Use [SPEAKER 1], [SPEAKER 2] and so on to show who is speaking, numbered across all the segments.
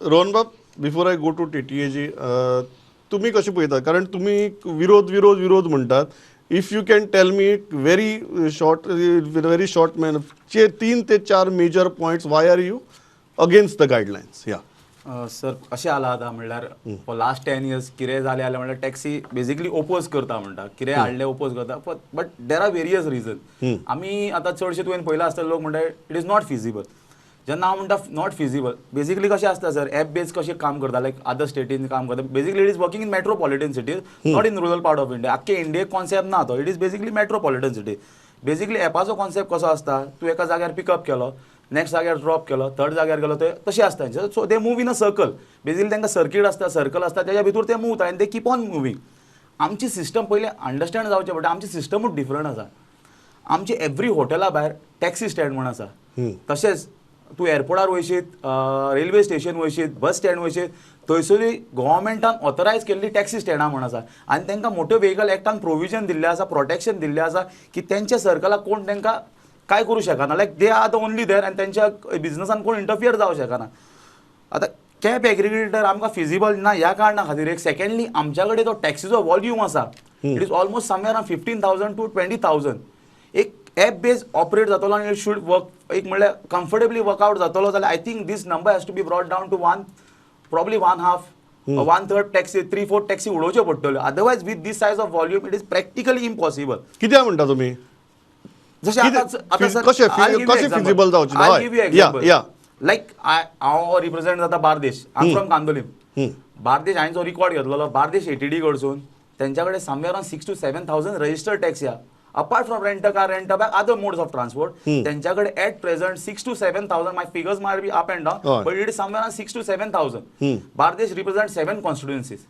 [SPEAKER 1] रोहन बाब, before I go to TTAG, तुमी कशें पळयतात? कारण तुमी विरोध विरोध विरोध म्हणटात. If you can tell me very short, very short man चे तीन ते चार major points, why are you against the guidelines? Yeah.
[SPEAKER 2] Sir, अशें जाला आतां म्हणल्यार फॉर लास्ट 10 इयर्स कितें जालें जाल्यार म्हणल्यार टॅक्सी बेजिकली ओपोज करता म्हणटा, कितें हाडलें ओपोज करता, but there are various reason. आमी आतां चडशे तुवें पळयलां आसतलें, लोक म्हणटा it is not feasible. जेन्ना हांव म्हणटा not feasible, basically कशें आसता सर, एप बेज कशें काम करता, लायक अदर स्टेटीन काम करता, basically it is working in metropolitan cities, not in rural part of India. आख्खे इंडियेक कॉन्सेप्ट ना तो. It is basically metropolitan city. Basically एपाचो concept कसो आसता, तूं एका जाग्यार पिकअप केलो, नेक्स्ट जाग्यार ड्रॉप केलो, थर्ड जाग्यार गेलो, ते तशें आसता. So they move in a circle basically. तांकां सर्कीट आसता, सर्कल आसता, तेज्या भितर ते मूव जाता आनी they keep on moving. आमची सिस्टम पयलीं अंडरस्टँड जावचें पडटा. आमची सिस्टमूच डिफरंट आसा. आमची एवरी हॉटेला भायर टॅक्सी स्टँड म्हूण आसा. तशेंच तूं एअरपोर्टार वयशीत, railway station वयशीत, bus stand वयशीत, थंयसरूय गव्हर्मेंटान authorise केल्ली टॅक्सी स्टँडां म्हूण आसा आनी तांकां मोटर व्हेकल एक्टान प्रोविजन दिल्लें आसा, प्रोटेक्शन दिल्लें आसा की तेंच्या सर्कलाक कोण तांकां काय करूं शकना. Like they are the only there आनी तेंच्या बिजनसान कोण इंटरफियर जावं शकना. आतां कॅब एग्रिगेटर आमकां फिजिबल ना ह्या कारणा खातीर एक. सेकंडली, आमच्या कडेन तो टॅक्सीचो वॉल्यूम आसा, it is almost somewhere 15,000 to 20,000. एक एप बेज ऑपरेट जातलो आनी it should work, एक म्हणल्यार कम्फर्टेबली वर्कआउट जातलो जाल्यार I think this number has to be brought down to one, probably one half, one third taxi, three fourth taxi उडोवच्यो पडटल्यो. Otherwise, with this size of volume, it is practically impossible.
[SPEAKER 1] कित्याक म्हणटा तुमी?
[SPEAKER 2] जशें आतां sir,
[SPEAKER 1] कशें कशें feasible जावचें ना? हय. Yeah.
[SPEAKER 2] लायक हांव रिप्रेझेंट जाता Bardez. I from Candolim, Bardez. हांवें जो रिकॉर्ड घेतलेलो बार्देश एटीडी कडसून, तेंच्या कडेन somewhere around 6 to 7 thousand registered taxi आहा. Apart from rent car, rent bike, other modes of transport, तेंच्या कडेन at present 6 to 7 thousand. My figures might be up and down, but it is somewhere around 6 to 7 thousand. Bardez represent seven constituencies.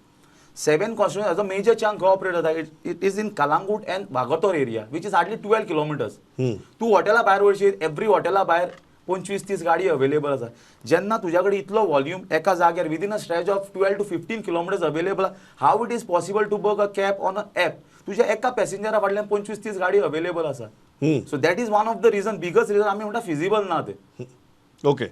[SPEAKER 2] Seven constituency, major chunk operate जाता, it is in Calangute and Vagator area, which is hardly 12 kilometers. तूं हॉटेला भायर वयशीत, every हॉटेला भायर 25-30 गाडी available आसा. जेन्ना तुज्या कडेन इतलो वॉल्यूम एका जाग्यार within a stretch of 12 to 15 kilometers available, how it is possible to book a cab on a app? तुज्या एका पॅसेंजरा फाटल्यान 25-30 गाडी अवेलेबल आसा. So that is one of the reason, biggest reason आमी म्हणटा फिजिबल ना ते.
[SPEAKER 1] ओके.